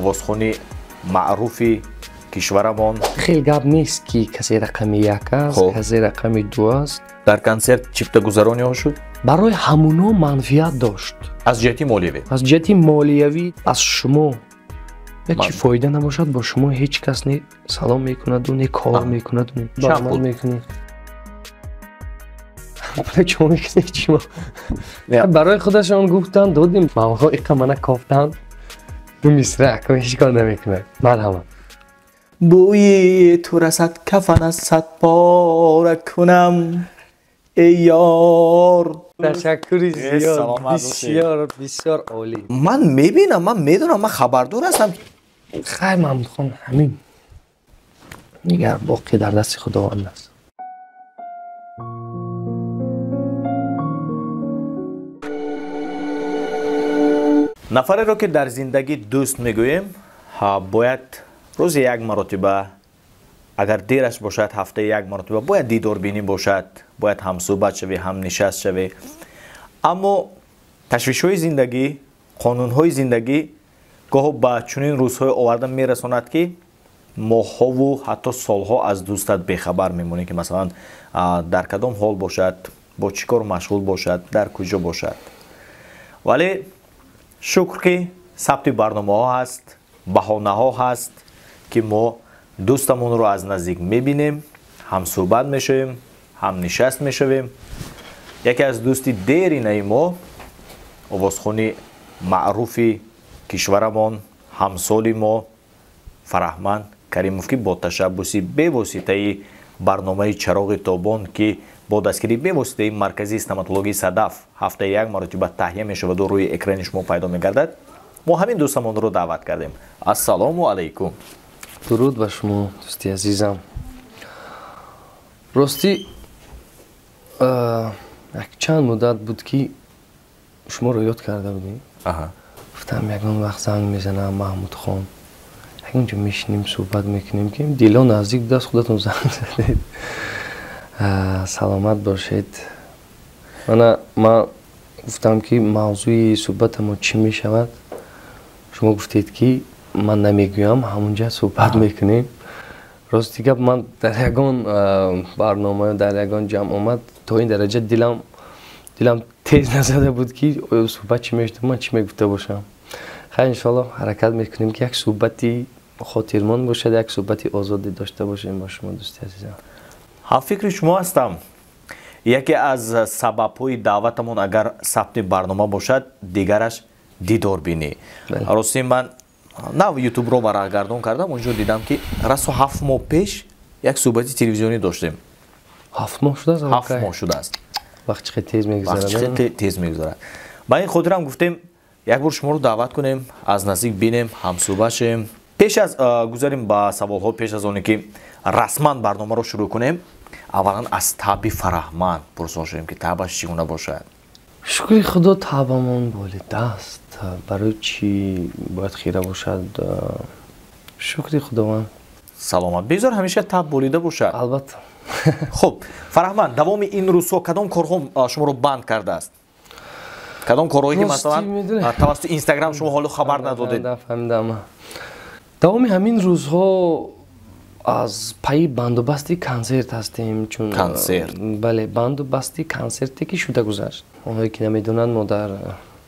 Овозхони маъруфи кишварамон. Хеле гап нест, ки касе рақами як аст, касе рақами ду аст. Дар консерт чифтагузарониҳо шуд? Барои ҳамуно манфиат дошт. Аз ҷиҳати молиявӣ? Аз ҷиҳати молиявӣ. Аз шумо як чӣ фоида набошад, бо шумо ҳеҷ кас не салом мекунаду, не кор мекунаду, не чанд мекунед. Барои худашон гуфтанд, додем. Мамаҳо иқа мана кофтанд, ду мисра ако ҳеҷ кор намекунад. Марҳамат. Бӯи ту расад, кафан аз сад пора кунам, эй ёр. Ташаккури зиёд, бисёр бисёр олӣ. Ман мебинам, ман медонам, ман хабардор ҳастам. Хайр, Маҳмудхон, ҳамин дигар боқӣ дар дасти Худованд аст. Нафареро, ки дар зиндагӣ дӯст мегӯем, бояд рӯзе як маротиба, агар дераш бошад, ҳафтаи як маротиба бояд дидорбинӣ бошад, бояд ҳамсӯҳбат шавӣ, ҳамнишаст шавӣ. Аммо ташвишҳои зиндагӣ, қонунҳои зиндагӣ гоҳо ба чунин рӯзҳое оварда мерасонад, ки моҳҳову ҳатто солҳо аз дӯстат бехабар мемонӣ, ки масалан дар кадом ҳол бошад, бо чӣ кор машғул бошад, дар куҷо бошад. Вале шукр, ки сабти барномаҳо ҳаст, баҳонаҳо ҳаст, ки мо дӯстамонро аз наздик мебинем, ҳамсӯҳбат мешавем, ҳамнишаст мешавем. Яке аз дӯсти деринаи мо, овозхони маъруфи кишварамон, ҳамсоли мо Фараҳманд Каримов, ки бо ташаббуси бевоситаи барномаи «Чароғи тобон», ки бо дастгирии бевоситаи маркази стоматологии «Садаф» ҳафтаи як маротиба таҳия мешаваду рӯи экрани шумо пайдо мегардад, мо ҳамин дӯстамонро даъват кардем. Ассалому алайкум. Дуруд ба шумо, дӯсти азизам. Ростӣ, якчанд муддат буд, ки шуморо ёд карда будем. Гуфтам, ягон вақт занг мезанам Маҳмудхон, ягон ҷо мешинем, суҳбат мекунем, ки дило наздик будааст, худатон занг задед. Саломат бошед. Мана ман гуфтам, ки мавзӯи суҳбатамо чӣ мешавад, шумо гуфтед, ки ман намегӯям, ҳамунҷа суҳбат мекунем. Рости гап, ман дар ягон барнома, дар ягон ҷамъ омад то ин дараҷа дилам тез назада буд, ки суҳбат чӣ мешуд, ман чӣ мегуфта бошам. Хайр, иншоалло, ҳаракат мекунем, ки як суҳбати хотирмон бошад, як суҳбати озодӣ дошта бошем бо шумо, дӯсти азизам. Ҳамфикри шумо ҳастам. Яке аз сабабҳои даъватамон агар сабти барнома бошад, дигараш дидорбинӣ. Рости, ман нав Ютубро варақгардон кардам, онҷо дидам, ки расо 7 моҳ пеш як суҳбати телевизионӣ доштем. 7 моҳ шудааст? 7 моҳ шудааст. Вақт чӣ тез мегузарад. Тез мегузарад. Ба ин хотирам гуфтем, як бор шуморо даъват кунем, аз наздик бинем, ҳамсӯҳбат шавем. Пеш аз гузарем ба саволҳо, пеш аз оне ки расман барномаро шурӯъ кунем, аввалан аз табъи Фараҳманд пурсон шавем, ки табъаш чӣ гуна бошад. Шукри Худо, табъамон болидааст. Барои чӣ бояд хира бошад? Шукри Худованд. Саломат, бигзор ҳамеша табъ болида бошад. Албатта. Хуб, Фараҳманд, давоми ин рӯзҳо кадом корҳо шуморо банд кардааст? Кадом корҳое, ки масалан тавассути Инстаграм шумо ҳоло хабар надодед? Фаҳмидам. Давоми ҳамин рӯзҳо аз пайи бандубасти консерт ҳастем, чун Консерт? Бале, бандубасти консерте, ки шуда гузашт. Онҳое ки намедонанд, мо дар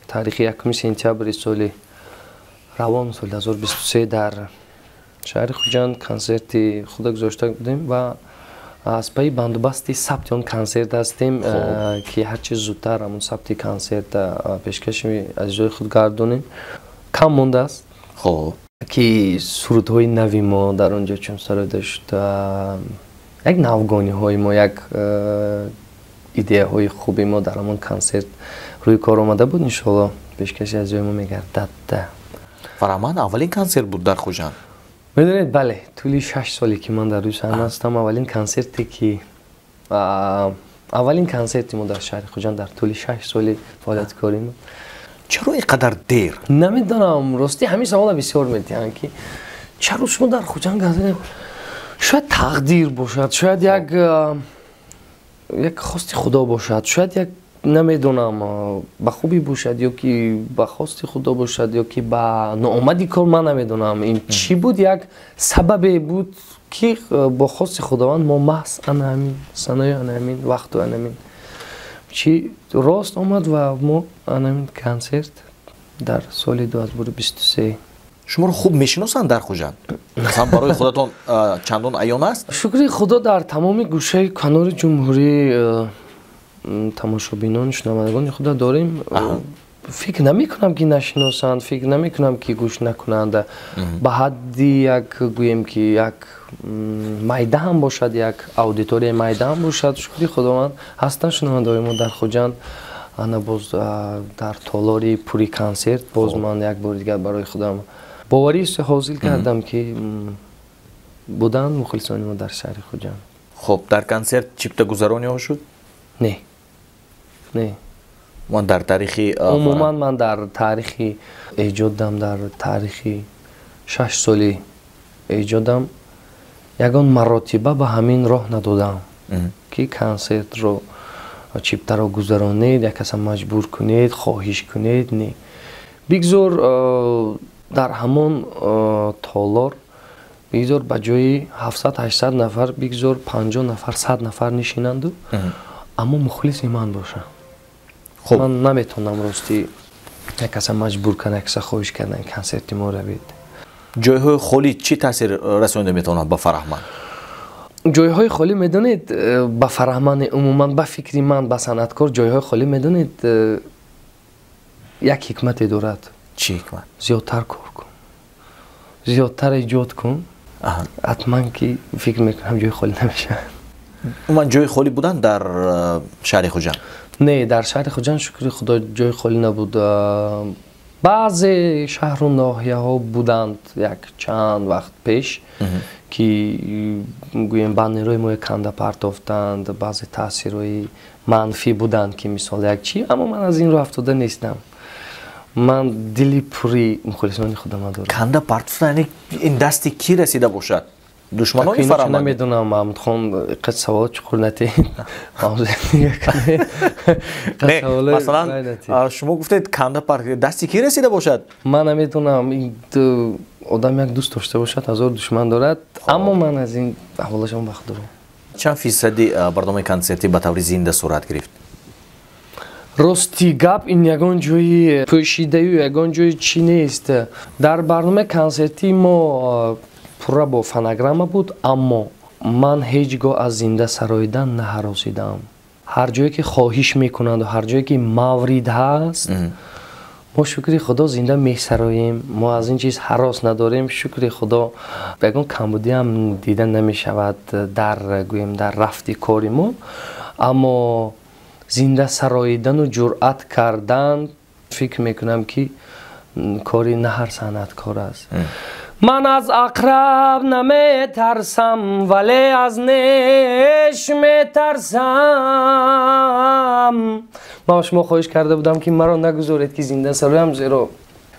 таърихи 1 сентябри соли равон, соли 2023, дар шаҳри Хуҷанд консерти худа гузошта будем ва аз пайи бандубасти сабти он консерт ҳастем, ки ҳарчи зудтар ҳамон сабти консерт пешкаши азизои худ гардонем. Кам мондааст, ки сурудҳои нави мо дар он ҷо чун сароида шуд, як навгониҳои мо, як идеяҳои хуби мо дар ҳамон консерт рӯи кор омада буд, иншоалло, пешкаши азизои мо мегардад. Фараҳманд, аввалин консерт буд дар Хуҷанд? Медонед, бале, тӯли 6 соле, ки ман дар рӯи саҳна ҳастам, аввалин консерте ки аввалин консерти мо дар шаҳри Хуҷанд дар тӯли 6 соли фаъолияти кории мо. Чаро ин қадар дер? Намедонам, ростӣ, ҳамин савола бисёр медиҳанд, ки чаро шумо дар Хуҷанд консерт. Шояд тақдир бошад, шояд як хости Худо бошад, шояд як Намедонам, ба хубӣ бошад ё ки ба хости худо бошад, ё ки ба ноомади кор, ман намедонам ин чӣ буд. Як сабабе буд, ки бо хости худованд мо маҳз ана ҳамин санаю, ана ҳамин вақту, ана ҳамин чӣ рост омад ва мо ана ҳамин консерт дар соли 2023. Шуморо хуб мешиносанд дар Хуҷанд? Масалан, барои худатон чандон аён аст? Шукри худо, дар тамоми гӯшаи канори ҷумҳурӣ тамошобинон, шунавандагони худа дорем. Фикр намекунам, ки нашиносанд, фикр намекунам, ки гӯш накунанд. Ба ҳадди як, гӯем ки, як майда ҳам бошад, як аудиторияи майда ҳам бошад, шукри худованд, ҳастанд шунавандаҳои мо дар Хуҷанд. Ана боз дар толори пури консерт боз ман як бори дигар барои худам боварӣ ҳосил кардам, ки буданд мухлисони мо дар шаҳри Хуҷанд. Хуб, дар консерт чиптагузарониҳо шуд? Не, не. Ман дар таърихи Умуман, ман дар таърихи эҷодам, дар таърихи 6 соли эҷодам ягон маротиба ба ҳамин роҳ надодам, ки консертро чиптаро гузаронед, як каса маҷбур кунед, хоҳиш кунед. Не, бигзор дар ҳамон толор, бигзор ба ҷои 700-800 нафар, бигзор 50 нафар, 100 нафар нишинанду, аммо мухлиси ман бошанд. Ман наметавонам, ростӣ, як каса маҷбур кардан, як каса хоҳиш кардан, консерти мо равед. Ҷойҳои холӣ чӣ таъсир расонида метавонад ба Фараҳманд? Ҷойҳои холӣ, медонед, ба Фараҳманд, умуман, ба фикри ман, ба санъаткор ҷойҳои холӣ, медонед, як ҳикмате дорад. Чӣ ҳикмат? Зиёдтар кор кун, зиёдтар эҷод кун, ҳатман ки фикр мекунам, ҷои холӣ намешавад. Умуман, ҷои холӣ будан дар шаҳри Хуҷанд? Не, дар шаҳри Хуҷанд, шукри худо, ҷои холӣ набуд. Баъзе шаҳру ноҳияҳо буданд як чанд вақт пеш, ки гӯем, баннерҳои моя канда партофтанд, баъзе таъсирҳои манфӣ буданд, ки мисол як чӣ. Аммо ман аз ин роҳ афтода нестам, ман дили пури мухлисони худама дорам. Канда партофтан, яъне ин дасти кӣ расида бошад? Душманони Фараҳманд? Намедонам, Маҳмудхон, қад савол чуқур натиҳед. Масалан, шумо гуфтед, канда парт, дасти кӣ расида бошад? Ман намедонам. Одам як дӯст дошта бошад, ҳазор душман дорад, аммо ман аз ин аҳволашон бахт дорам. Чанд фисади барномаи консертӣ ба таври зинда сурат гирифт? Рости гап, ин ягон ҷои пӯшидаю ягон ҷои чӣ нест. Дар барномаи консертии мо пурра бо фонограмма буд, аммо ман ҳеҷ гоҳ аз зинда сароидан наҳаросидам. Ҳар ҷое ки хоҳиш мекунанду ҳар ҷое ки маврид ҳаст, мо, шукри худо, зинда месароем. Мо аз ин чиз ҳарос надорем, шукри худо, ягон камбудиам дида намешавад дар, гӯем, дар рафти кори мо. Аммо зинда сароидану ҷуръат кардан, фикр мекунам, ки кори на ҳар санъаткор аст. Ман аз ақраб наметарсам, вале аз неш метарсам. Ман ба шумо хоҳиш карда будам, ки маро нагузоред, ки зинда сароям, зеро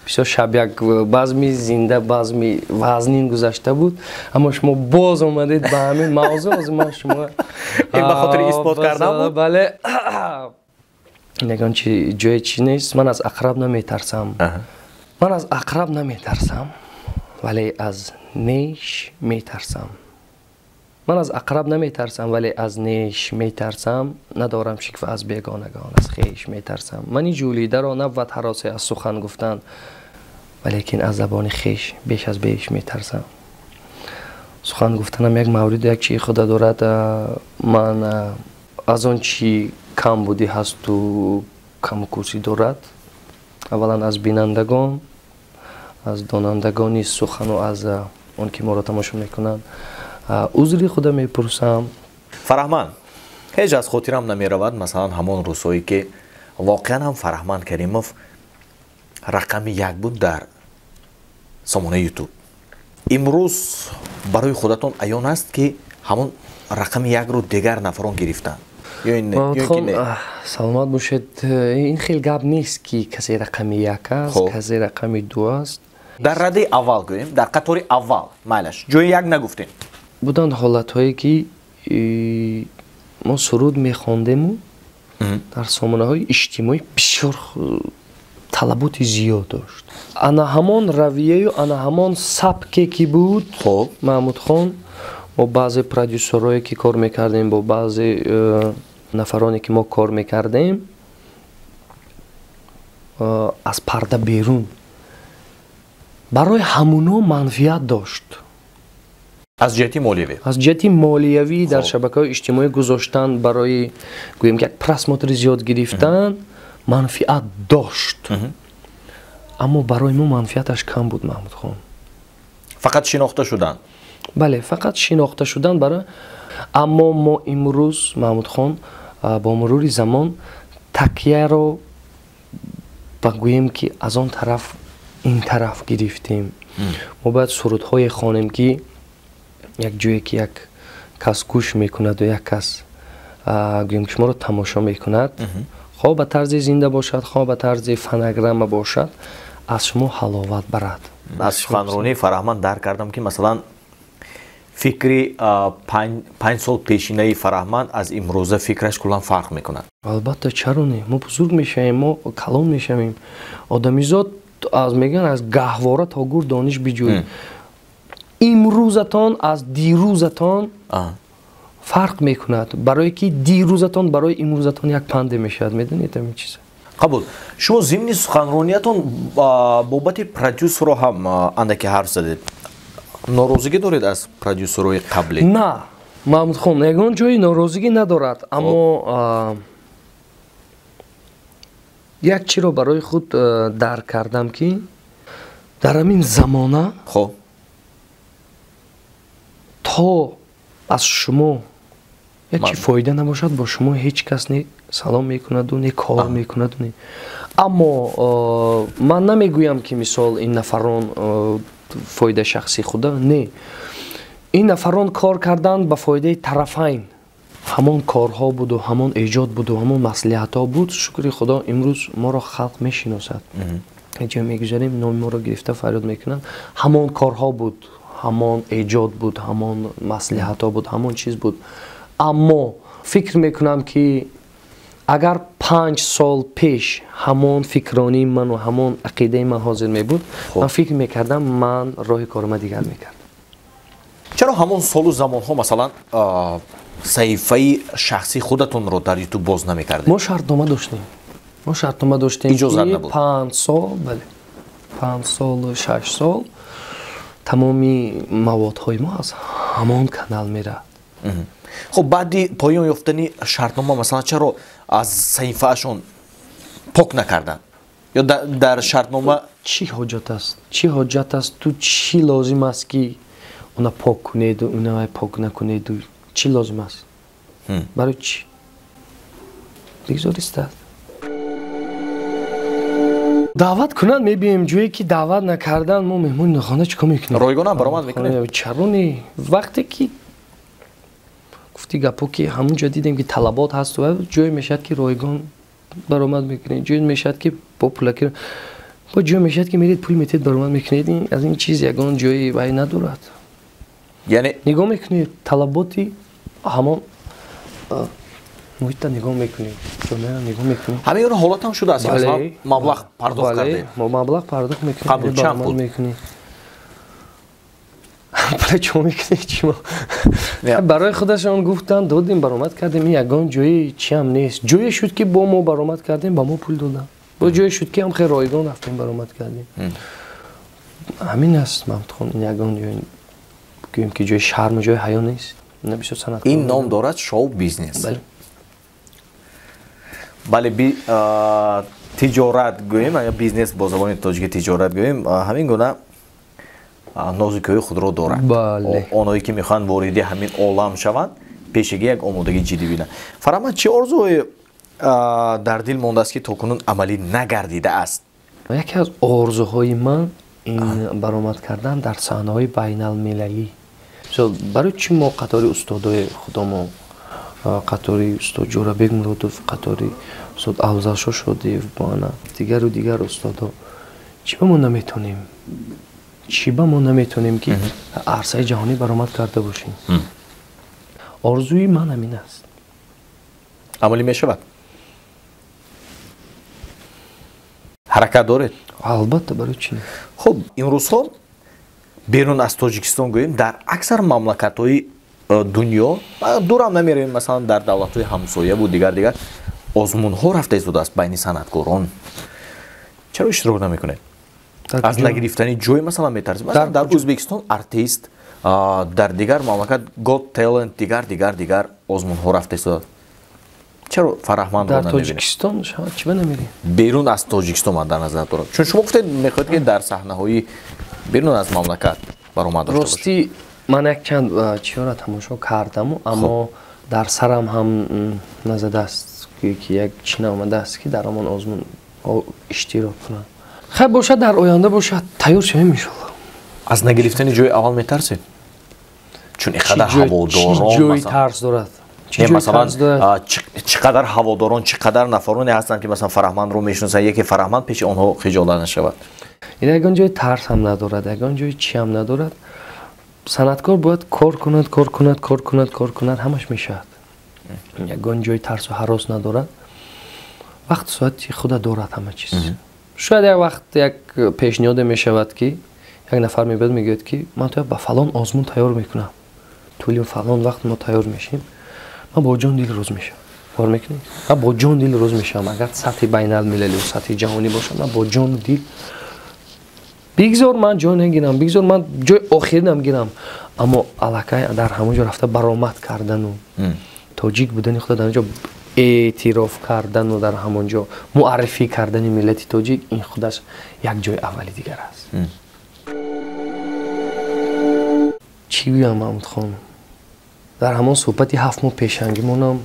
бисёр шаб як базми зинда, базми вазнин гузашта буд, аммо шумо боз омадед ба ҳамин мавзӯъ. Ҳозир ман шумо Ин ба хотири исбот кардан буд? Бале, ягон чи ҷое чи нест. Ман аз ақраб наметарсам, ман аз ақраб наметарсам, вале аз неш метарсам. Ман аз ақраб наметарсам, вале аз неш метарсам. Надорам шиква аз бегонагон, аз хеш метарсам. Мани ҷӯлидаро набвад ҳаросе аз сухан гуфтан, валекин аз забони хеш беш аз беш метарсам. Сухан гуфтанам як мавриду як чии худа дорад. Ман аз он чи камбудӣ ҳасту каму кӯсӣ дорад, аввалан аз бинандагон, аз донандагони сухану аз он ки моро тамошо мекунанд, узри худа мепурсам. Фараҳманд, ҳеҷ аз хотирам намеравад, масалан, ҳамон рӯзҳое ки воқеан ҳам Фараҳманд Каримов рақами як буд дар сомонаи Ютуб. Имрӯз барои худатон аён аст, ки ҳамон рақами якро дигар нафарон гирифтанд ё ин ки не? Саломат бошед. Ин хел гап нест, ки касе рақами як аст, касе рақами ду аст. Дар радаи аввал, гӯем, дар қатори аввал, майлаш, ҷои як нагуфтем. Буданд ҳолатҳое, ки мо суруд мехондему Дар сомонаҳои иҷтимоӣ бисёр талаботи зиёд дошт. Ана ҳамон равияю ана ҳамон сабке ки буд, Маҳмудхон, мо баъзе продюсерое ки кор мекардем, бо баъзе нафароне ки мо кор мекардем, аз парда берун барои ҳамуно манфиат дошт. Аз ҷиҳати молиявӣ, аз ҷиҳати молиявӣ дар шабакаҳои иҷтимоӣ гузоштан барои гӯем ки як просмотри зиёд гирифтан манфиат дошт. Аммо барои мо манфиаташ кам буд, Маҳмудхон. Фақат шинохта шудан. Бале, фақат шинохта шудан барои. Аммо мо имрӯз, Маҳмудхон, бо мурури замон такяро ба гӯем ки аз он тараф ин тараф гирифтем. Мо бояд сурудҳое хонем ки як ҷое ки як кас гӯш мекунаду як кас гӯем ки шуморо тамошо мекунад, хоҳ ба тарзи зинда бошад, хоҳ ба тарзи фонограмма бошад, аз шумо ҳаловат барад. Аз суханронии Фараҳманд дарк кардам ки масалан фикри 5 сол пешинаи Фараҳманд аз имрӯза фикраш куллан фарқ мекунад. Албатта, чаро не? Мо бузург мешавем, мо калон мешавем. Одамизод аз мегӯянд аз гаҳвора то гур дониш биҷӯй. Имрӯзатон аз дирӯзатон фарқ мекунад, барое ки дирӯзатон барои имрӯзатон як панде мешавад. Медонед ҳамин чиза? Қабул. Шумо зимни суханрониятон бобати продюсерро ҳам андаке ҳарф задед. Норозигӣ доред аз продюсерҳои қаблӣ? На, Маҳмудхон, ягон ҷои норозигӣ надорад, аммо як чиро барои худ дарк кардам ки дар ҳамин замона то аз шумо як чи фоида набошад, бо шумо ҳеҷ кас не салом мекунаду, не кор мекунаду, не. Аммо ман намегӯям ки мисол ин нафарон фоидаи шахсии худа, не. Ин нафарон кор карданд ба фоидаи тарафайн. Ҳамон корҳо буду, ҳамон эҷод буду, ҳамон маслиҳатҳо буд. Шукри Худо, имрӯз моро халқ мешиносад. Ҷо мегузарем, номи моро гирифта фарёд мекунанд. Ҳамон корҳо буд, ҳамон эҷод буд, ҳамон маслиҳатҳо буд, ҳамон чиз буд. Аммо фикр мекунам ки агар 5 сол пеш ҳамон фикронии ману ҳамон ақидаи ман ҳозир мебуд, ман фикр мекардам, ман роҳи корма дигар мекардам. Чаро ҳамон солу замонҳо масалан саҳифаи шахсии худатонро дар ютуб боз намекардед? Мо шартнома доштем. Мо шартнома доштем ки 5 сол, бале, 5 сол, 6 сол тамоми маводҳои мо аз ҳамон канал меравад. Хуб, баъди поён ёфтани шартнома масалан чаро аз саҳифаашон пок накарданд? Ё дар шартнома чӣ ҳоҷат аст? Чӣ ҳоҷат аст? Ту чӣ лозим аст ки уна пок кунеду, уна пок накунеду? Чӣ лозим аст? Барои чӣ? Бигзор истад. Даъват кунанд, мебием. Ҷое ки даъват накардан, мо меҳмони хона чӣ кор мекунем? Ройгонам баромад мекунем. Чаро не? Вақте ки гуфти гапо ки ҳамон ҷо дидем ки талабот ҳаст, ҷое мешавад ки ройгон баромад мекунед, ҷое мешавад ки бо пулаки, бо ҷое мешавад ки меред пул метед баромад мекунед. Аз ин чиз ягон ҷои вай надорад. Яъне нигоҳ мекунед талаботи ҳамон муҳитта нигоҳ мекунед, ҷомеаро нигоҳ мекунед. Ҳамин гуна ҳолат ҳам шудааст ки масалан маблағ пардохт кардед? Мо маблағ пардохт мекунем. Қабл чанд пул? Барои чӣ мекунед? Чӣ мо? Барои худашон гуфтанд, додем, баромад кардем. Ин ягон ҷои чӣ ҳам нест. Ҷое шуд ки бо мо баромад кардем, ба мо пул доданд. Бо ҷое шуд ки ҳам хеле ройгон рафтем, баромад кардем. Ҳамин аст, Маҳмудхон, ин ягон ҷои гӯем ки ҷои шарму ҷои ҳаё нест. Ин ном дорад шоу-бизнес. Бале, тиҷорат гӯем, бизнес бо забони тоҷики тиҷорат гӯем, ҳамин гуна нозукиҳои худро дорад. Оное ки мехоҳанд вориди ҳамин олам шаванд, пешагӣ як омодагии ҷиддӣ бинанд. Фараҳманд, чӣ орзуҳое дар дил мондааст ки то кунун амалӣ нагардидааст? Яке аз орзуҳои ман ин баромад кардан дар саҳнаҳои байналмилалӣ. Барои чӣ мо қатори устодои худомо, қатори устод Ҷӯрабек Муродов, қатори устод Афзалшо Шодиев, ана дигару дигар устодо, чӣ ба мо наметонем? Чӣ ба мо наметонем ки арсаи ҷаҳонӣ баромад карда бошем? Орзуи ман ҳамин аст. Амалӣ мешавад? Ҳаракат доред? Албатта, барои чӣ не? Хуб, имрӯзҳо берун аз Тоҷикистон гӯем, дар аксар мамлакатҳои дунё, дурам намеравем, масалан дар давлатҳои ҳамсояву дигар дигар озмунҳо рафта истодааст байни санъаткорон. Чаро иштирок намекунед? Аз нагирифтани ҷой масалан метарсед? Масалан дар Ӯзбекистон артист, дар дигар мамлакат God Talent, дигар дигар дигар озмунҳо рафта истодааст. Чаро Фараҳмандро дар намебинед? Тоҷикистон шавад, чӣ ба намерем? Берун аз Тоҷикистон ман дар назар дорам. Чун шумо гуфтед мехоҳед ки дар саҳнаҳои берун аз мамлакат баромад дошта бошед. Ростӣ ман якчанд чиёра тамошо кардаму, аммо дар сарам ҳам назадааст ки як чӣ наомадааст ки дар ҳамон озмун иштирок кунам. Хайр бошад, дар оянда бошад, тайёр шавем иншолло. Аз нагирифтани ҷои аввал метарсед? Чун ин қадар ҳаводорон чӣ ҷои тарс дорад? Масалан чӣ қадар ҳаводорон, чӣ қадар нафароне ҳастанд ки масалан Фараҳмандро мешиносанд, яке Фараҳманд пеши онҳо хиҷолат нашавад. Ин ягон ҷои тарс ҳам надорад, ягон ҷои чӣ ҳам надорад. Санъаткор бояд кор кунад, кор кунад, кор кунад, кор кунад, ҳамаш мешавад. Ягон ҷои тарсу ҳарос надорад. Вақту соати худа дорад ҳама чиз. Шояд як вақт як пешниҳоде мешавад ки як нафар мебиёд мегӯяд ки ман туя ба фалон озмун тайёр мекунам, тӯли фалон вақт мо тайёр мешем, ман бо ҷон дил рӯз мешавам. Кор мекунӣ? Ман бо ҷон дил рӯз мешавам. Агар сатҳи байналмилалӣ сатҳи ҷаҳонӣ бошад, ман бо ҷон дил бигзор ман ҷой нагирам, бигзор ман ҷои охиринам гирам, аммо аллакай дар ҳамон ҷо рафта баромад кардану тоҷик будани худо дар он ҷо эътироф кардану дар ҳамон ҷо муаррифӣ кардани миллати тоҷик, ин худаш як ҷои аввали дигар аст. Чӣ гӯям, Маҳмудхон? Дар ҳамон суҳбати 7 моҳ пешангимонам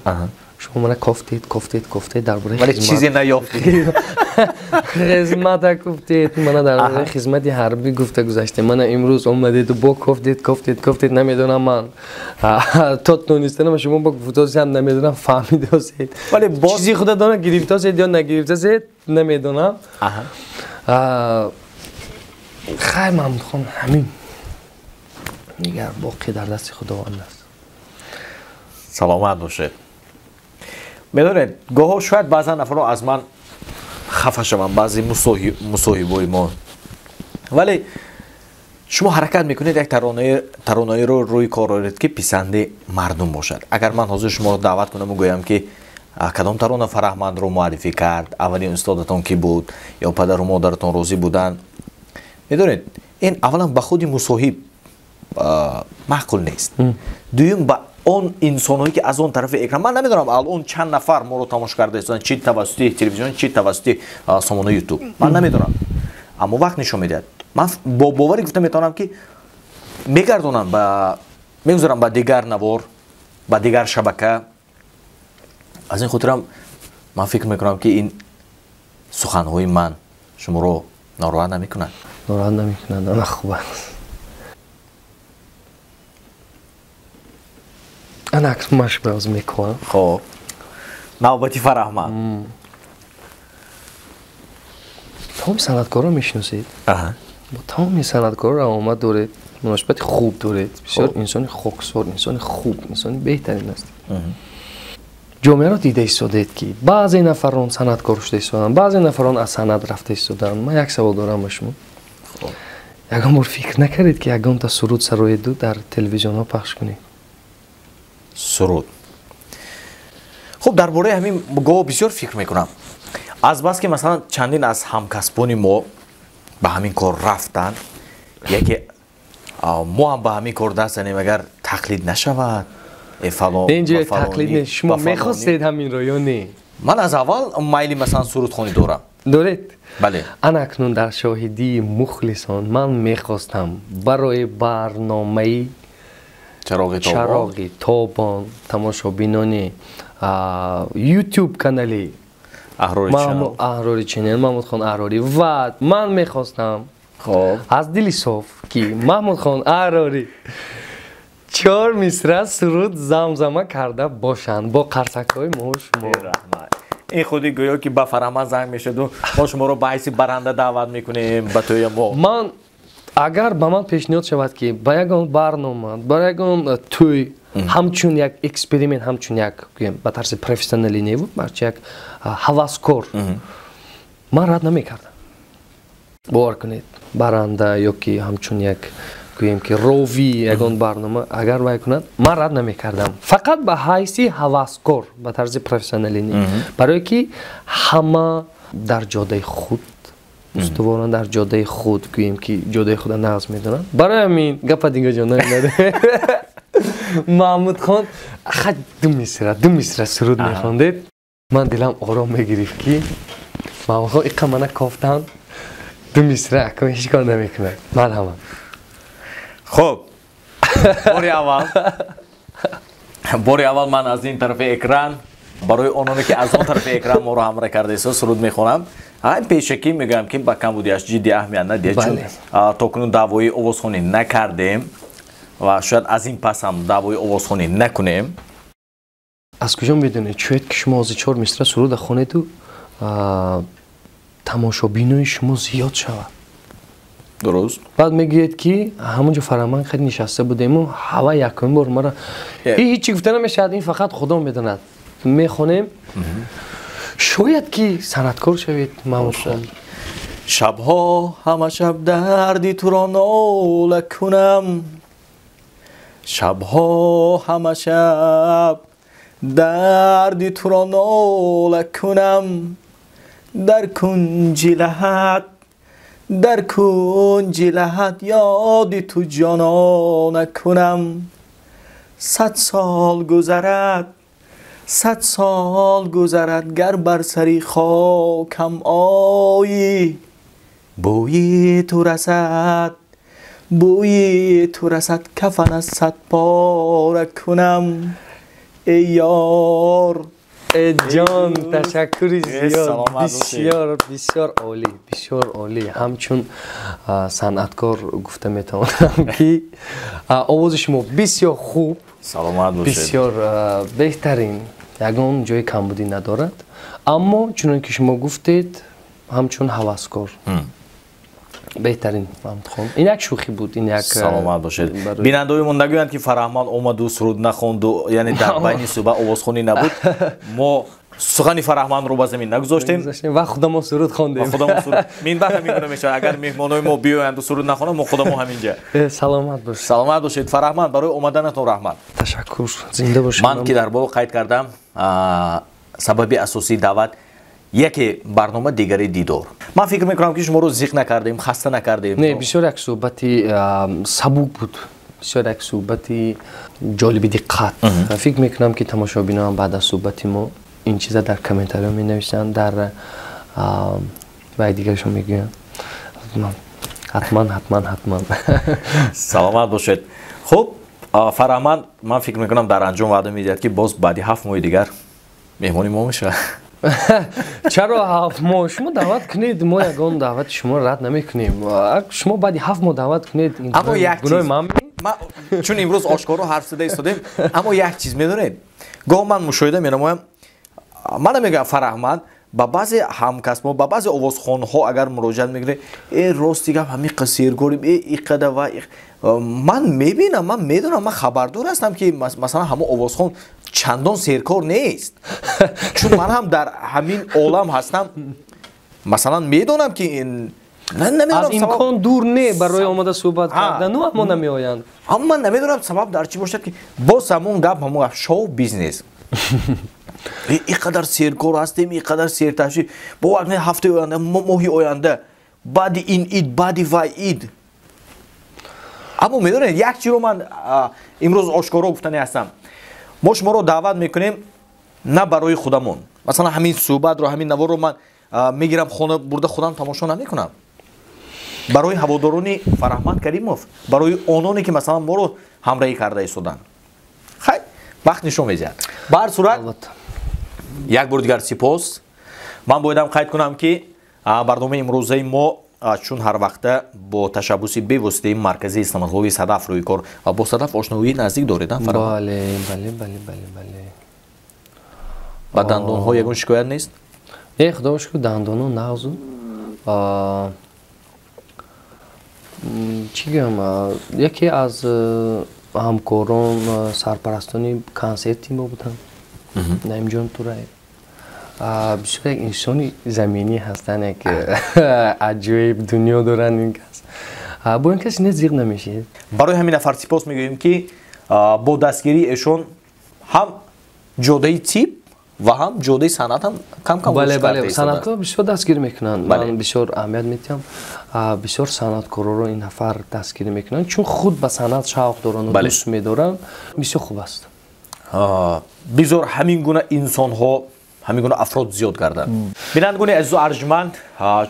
шумо мана кофтед, кофтед, кофтед дар бораи вале чизе наёфтед. Хизмата гуфтед, мана дар бораи хизмати ҳарбӣ гуфта гузаштем. Мана имрӯз омадеду бо кофтед, кофтед, кофтед, намедонам ман то донистанам шумо бо гуфтосиам намедонам фаҳмидосед. Вале боз чизи худа дона гирифтосед ё нагирифтосед намедонам. Хайр, Маҳмудхон, ҳамин дигар боқӣ дар дасти Худованд аст. Саломат бошед. Медонед, гоҳо шояд баъзан нафарҳо аз ман хафа шаванд, баъзе мусоҳибои мо, вале шумо ҳаракат мекунед як таронаеро рӯи кор оред ки писанди мардум бошад. Агар ман ҳозир шуморо даъват кунаму гӯям ки кадом тарона Фараҳмандро муаррифӣ кард, аввалин устодатон кӣ буд ё падару модаратон розӣ буданд, медонед, ин аввалан ба худи мусоҳиб маъқул нест, дуюм ба он инсонҳое ки аз он тарафи экран, ман намедонам алон чанд нафар моро тамошо карда истоданд, чи тавассути телевизион, чи тавассути сомонаи ютуб, ман намедонам, аммо вақт нишон медиҳад. Ман бо боварӣ гуфта метавонам ки мегардонам ба мегузарам ба дигар навор, ба дигар шабака. Аз ин хотирам ман фикр мекунам ки ин суханҳои ман шуморо нороҳат намекунанд. Нороҳат намекунанд, ана хуб аст. Ана акс машбаз мекунам. Хоб, навбати Фараҳманд. Тамоми санъаткорро мешиносед? Бо тамоми санъаткорро равомад доред, муносибати хуб доред, бисёр инсони хоксор, инсони хуб, инсони беҳтарин ҳастед. Ҷомеаро дида истодед ки баъзе нафарон санъаткор шуда истоданд, баъзе нафарон аз санъат рафта истоданд. Ман як савол дорам ба шумо. Ягон бор фикр накардед ки ягонта суруд сароеду дар телевизионҳо пахш кунед? Суруд. Хуб, дар бораи ҳамин гоҳ бисёр фикр мекунам. Азбаски масалан чандин аз ҳамкасбони мо ба ҳамин кор рафтанд, яке мо ҳам ба ҳамин кор даст занем, агар тақлид нашавад, ин ҷои тақлид нест. Шумо мехостед ҳаминро ё не? Ман аз аввал майли масалан сурудхонӣ дорам. Доред? Бале. Ана акнун дар шоҳидии мухлисон ман мехостам барои барномаи чароғи тобон тамошобинони YouTube канали Аҳрори Ченел, Маҳмудхон Аҳрорӣ, ва ман мехостам аз дили соф ки Маҳмудхон Аҳрорӣ 4 мисра суруд замзама карда бошанд бо қарсакҳои мо шумо. Раҳмат. Ин худи гӯё ки ба Фараҳманд занг мешуду мо шуморо ба ҳайси баранда даъват мекунем ба тӯя мо. Ман агар ба ман пешниҳод шавад ки ба ягон барнома, ба ягон тӯй ҳамчун як эксперимент, ҳамчун як гӯем ба тарзи профессионалӣ неву, балки як ҳаваскор, ман рад намекардам. Бовар кунед, баранда ё ки ҳамчун як гӯем ки рови ягон барнома агар вай кунад, ман рад намекардам, фақат ба ҳайси ҳаваскор, ба тарзи профессионалӣ не, барое ки ҳама дар ҷодаи худ устуворанд, дар ҷодаи худ, гӯем ки ҷодаи худа нағз медонанд. Барои ҳамин гапа дига ҷо намедаде. Маҳмудхон ха ду мисра суруд мехондед, ман дилам ором мегирифт, ки Маҳмудхон иқа мана кофтанд, ду мисра акон ҳеҷ кор намекунад. Марҳамат. Хуб, бори аввал ман аз ин тарафи экран барои ононе, ки аз он тарафи экран моро ҳамра кардаиста, суруд мехонам. Ҳамин пешакӣ мегӯям, ки ба камбудиаш ҷиддӣ аҳамият надиҳед, чун то кунун даъвои овозхонӣ накардем ва шояд аз ин пас ҳам даъвои овозхонӣ накунем. Аз куҷо медонед? Шояд ки шумо ҳозир чор мисра суруда хонеду тамошобинои шумо зиёд шавад. Баъд мегӯед, ки ҳамонҷо Фараман хеле нишаста будему ҳава якум бор мара ҳечи гуфта намешавад, ин фақат Худо медонад. Мехонем, шояд ки санъаткор шавед, Маҳмудхон. Шабҳо ҳама шаб дарди туро нола кунам, шабҳо ҳама шаб дарди туро нола кунам, дар кунҷи лаҳат, дар кунҷи лаҳат ёди ту ҷонона кунам. 100 сол гузарад, 100 сол гузарад, гар бар сари хокам оӣ, бӯи ту расад, бӯи ту расад, кафан аз сад пора кунам, эй ёр. Ҷон, ташаккури зиёд, бисёр бисёр олӣ, бисёр олӣ. Ҳамчун санъаткор гуфта метавонам, ки овози шумо бисёр хуб. Саломат бошед. Бисёр беҳтарин, ягон ҷои камбудӣ надорад, аммо чунон ки шумо гуфтед, ҳамчун ҳаваскор беҳтарин. Маҳмудхон, ин як шӯхӣ буд, ин як Саломат бошед. Бинандаои мо нагӯянд, ки Фараҳманд омаду суруд нахонду, яъне дар байни суҳбат овозхонӣ набуд. Мо сухани Фараҳмандро ба замин нагузоштем ва худамо суруд хондем. Минбаъд ҳамин гуна мешавад: агар меҳмонои мо биёянду суруд нахонанд, мо худамо ҳаминҷа. Саломат бошед. Саломат бошед. Фараҳманд, барои омаданатон раҳмат. Ташаккур, зинда бошед. Ман ки дар боло қайд кардам, сабаби асосии даъват яке барнома, дигари дидор. Ман фикр мекунам, ки шуморо зиқ накардем, хаста накардем. Не, бисёр як суҳбати сабук буд, бисёр як суҳбати ҷолиби диққат. Фикр мекунам, ки тамошобиноам баъд аз суҳбати мо ин чиза дар комментариҳо менависанд, дар вай дигарашон мегӯянд. Ҳатман, ҳатман, ҳатман. Саломат бошед. Хуб, Фараҳманд, ман фикр мекунам, дар анҷом ваъда медиҳад, ки боз баъди 7 моҳи дигар меҳмони мо мешавад. Чаро 7 моҳ? Шумо даъват кунед, мо ягон даъвати шуморо рад намекунем. Шумо баъди 7 моҳ даъват кунед. Аммо як чиз, чун имрӯз ошкоро ҳарф зада истодем, аммо як чиз медонед, гоҳ ман мушоҳида менамоям, ман намегӯям Фараҳманд, ба баъзе ҳамкасбо, ба баъзе овозхонҳо агар муроҷиат мекунед, э, рости гап, ҳамин серкорим, э, иқада ва ман мебинам, ман медонам, ман хабардор ҳастам, ки масалан ҳамон овозхон чандон серкор нест, чун ман ҳам дар ҳамин олам ҳастам, масалан медонам, ки аз имкон дур не барои омада суҳбат кардану, аммо намеоянд. Аммо ман намедонам, сабаб дар чӣ бошад, ки боз ҳамон гап, ҳамон гап, шоу бизнес, ин қадар серкор ҳастем, ин қадар серташӣ, бовар кунед, ҳафтаи оянда, моҳи оянда, баъди ин ид, баъди вай ид. Аммо медонед, як чиро ман имрӯз ошкоро гуфтани ҳастам: мо шуморо даъват мекунем на барои худамон. Масалан, ҳамин суҳбатро, ҳамин наворро ман мегирам, хона бурда, худам тамошо намекунам. Барои ҳаводорони Фараҳманд Каримов, барои ононе, ки масалан моро ҳамраҳӣ карда истоданд. Хай, вақт нишон медиҳад. Ба ҳар сурат, як бори дигар сипос. Ман боядам қайд кунам, ки барномаи имрӯзаи мо, чун ҳар вақта, бо ташаббуси бевоситаи маркази стоматологии «Садаф» рӯи кор ва бо «Садаф» ошноии наздик доред? Бале. Ба дандонҳо ягон шикоят нест? Не, худо шукр, дандонҳо нағзу. Чӣ гӯям, яке аз ҳамкорон, сарпарастони консерти мо буданд, Наимҷон Тураев. Бисёр як инсони заминӣ ҳастанд, як аҷоиб дунё доранд ин кас. Бо ин кас не зиқ намешед. Барои ҳамин нафар сипос мегӯем, ки бо дастгирии эшон ҳам ҷодаи тиб ва ҳам ҷодаи санъат ҳам кам-кам. Бале, бале, санъаткор бисёр дастгирӣ мекунанд. Ман бисёр аҳамият медиҳам, бисёр санъаткороро ин нафар дастгирӣ мекунанд, чун худ ба санъат шавқ доранд, дӯст медоранд. Бисёр хуб аст. Бизор ҳамин гуна инсонҳо, ҳамин гуна афрод зиёд гарданд. Бинандагони азизу арҷманд,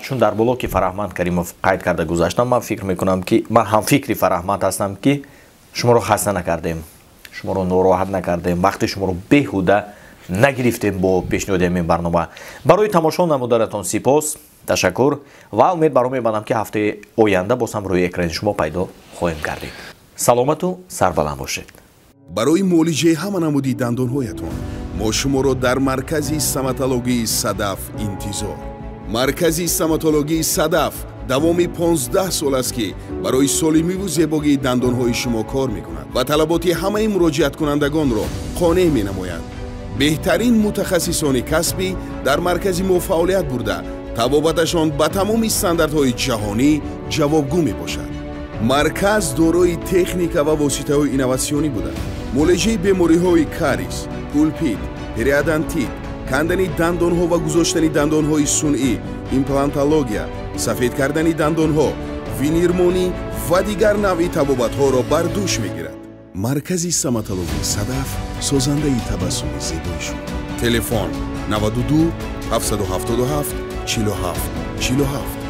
чун дар боло ки Фараҳманд Каримов қайд карда гузаштам, ман фикр мекунам, ки ман ҳамфикри Фараҳманд ҳастам, ки шуморо хаста накардем, шуморо нороҳат накардем, вақти шуморо беҳуда нагирифтем бо пешниҳоди ҳамин барнома. Барои тамошо намуданатон сипос, ташаккур ва умед баро мебандам, ки ҳафтаи оянда боз ҳам рӯи экрани шумо пайдо хоҳем гардид. Саломату сарбаланд бошед. Барои муолиҷаи ҳама намуди дандонҳоятон мо шуморо дар маркази стоматологии «Садаф» интизор. Маркази стоматологии «Садаф» давоми 15 сол аст, ки барои солимиву зебогии дандонҳои шумо кор мекунад ва талаботи ҳамаи муроҷиаткунандагонро қонеъ менамояд. Беҳтарин мутахассисони касбӣ дар маркази мо фаъолият бурда, табобаташон ба тамоми стандартҳои ҷаҳонӣ ҷавобгӯ мебошад. Марказ дорои техника ва воситаҳои инноватсионӣ буда, муолиҷаи бемориҳои кариес, пулпит, периодонтит, кандани дандонҳо ва гузоштани дандонҳои сунъӣ, имплантология, сафед кардани дандонҳо, винирмонӣ ва дигар навъи табобатҳоро бар дӯш мегирад. Маркази стоматологии «Садаф» созандаи табассуми зебои шумо. Телефон: 92 777 47 47.